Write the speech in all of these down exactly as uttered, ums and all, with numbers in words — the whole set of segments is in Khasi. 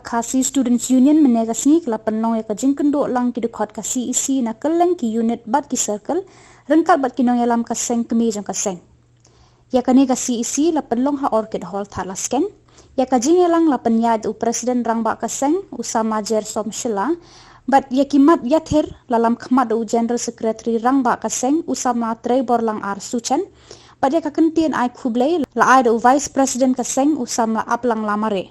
Khasi Students Union mynne ka sngi ka la pynlong ïa ka jingkynduh lang ki dkhot ka C E C na kylleng ki unit bad ki circle, ryngkat bad ki nongïalam ka seng kmie jong ka seng. Ïa kane ka C E C la pynlong ha Orchid Hall Thadlaskeiñ. Ïa ka jingïalang la pynïaid u President Rangbah ka seng, u Samla Jersom Shylla, bad ïa ki mat ïathir la lam khmat da u General Secretary Rangbah ka seng, u Samla Treiborlang R Suchen, bad ïa ka kyntien ai khublei la ai da u Vice President ka seng, u Samla Aplang Lamare.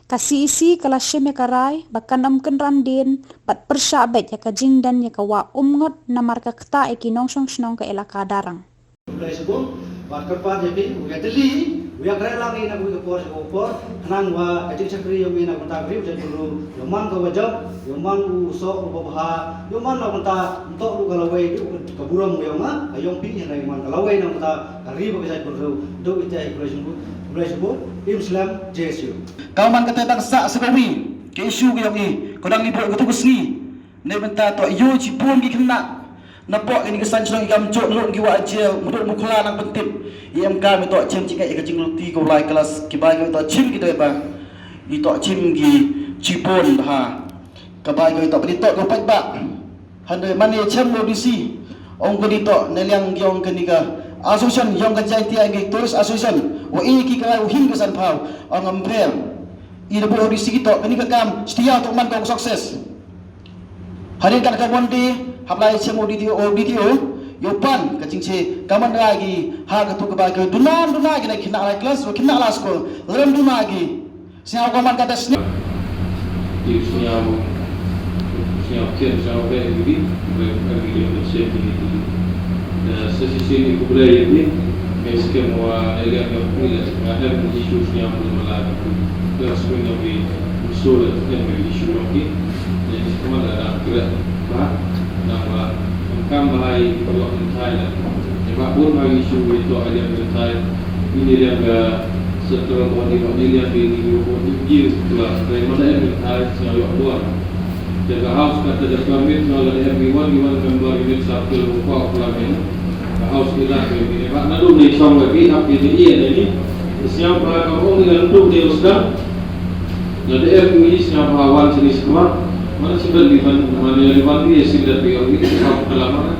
Ka C E C ka la shim ïa ka rai ba kan ym kynran dien bad pyrshah beit ïa ka jingdon ïa ka wah Umngot namar ka ktah ïa ki nongshong shnong ka elaka Darrang. Khublei shibun, bad kyrpad ïa phi, u ïatylli, u ïakren lang ïa na kawei ka por sha ka por, khnang ba ka jingshakri jong ngi na ka bynta ka ri u jaitbynriew, ïoh man kaba jop, ïoh man u soh uba bha, ïoh man na ka bynta ym toh ruh ka lawei, ruh ka burom ka jong nga, ka jong phi, hynrei man ka lawei na ka bynta ka ri bad ka jaitbynriew. Duh ïa te, khublei shibun, khublei shibun, im slem, J S U. Ka man kata dang sah sa kawei ka issue ka jong i, ka dang i buh katu ka sngi. Neibynta to ïoh jibun ki khynnah na pok ini ka san shnong i kam jot lut ki wah jel, muduk mukhla nang pyntip. I em kam i to chim jingeh ïa ka jingluti ka u lai klas, ki bai ka to chim ki dei ba i to chim ki jibun bha. Ka bai ka to ba i to ka paidbah. Hynrei mane chem lo D C, ong ka di to ne liang yong kane ka association, yong ka Jaiñtia Tourist Association, wa i ki ka u hin ka san phaw, ong am pher. I da buh D C ki to kane ka kam, stia to man ka success. Hadien kan ka mon di, hap lai chem o D T O, o D T O, yo pan ka jingche, ka man ra gi ha ka tu ka ba ka duna duna gi na khynnah lai klas, khynnah lai school, lem duna gi. Sñiaw ko man kata sñiaw. Ki sñiaw, sñiaw kien, sñiaw beh, ki, beh, beh, ki, beh, sñiaw, ki, ki. Eh, sa shisien i khublei ïa phi, nga skhem wa, eh, liang yong phi la, nga hem issue sñiaw phi ma la, ki, ki, sñiaw phi, so la, hem issue yong phi. Nga skhem la, la, kre, ba, na wa, kam ba hai, paralok in Thai la. Ïa ba bun ba issue ïa to, ïa Thai. Ini liang ka central body, ini liang ka ini body, ini class. Dari mana yang Thai, sñiaw ïa bun. Te ka house ka te da permit, nga la em ki wan, ki wan member unit circle rupa parliament. Ka house ki da ki ni ba na du ni chong wa bi hap ki ni ïa ni. Sñiaw ba ka ong ni ngan du ni usda. Nga da em ki sñiaw ba wan sini semua. Mana si beli ban, mana yang ban ni si da bi ong ni ka lama.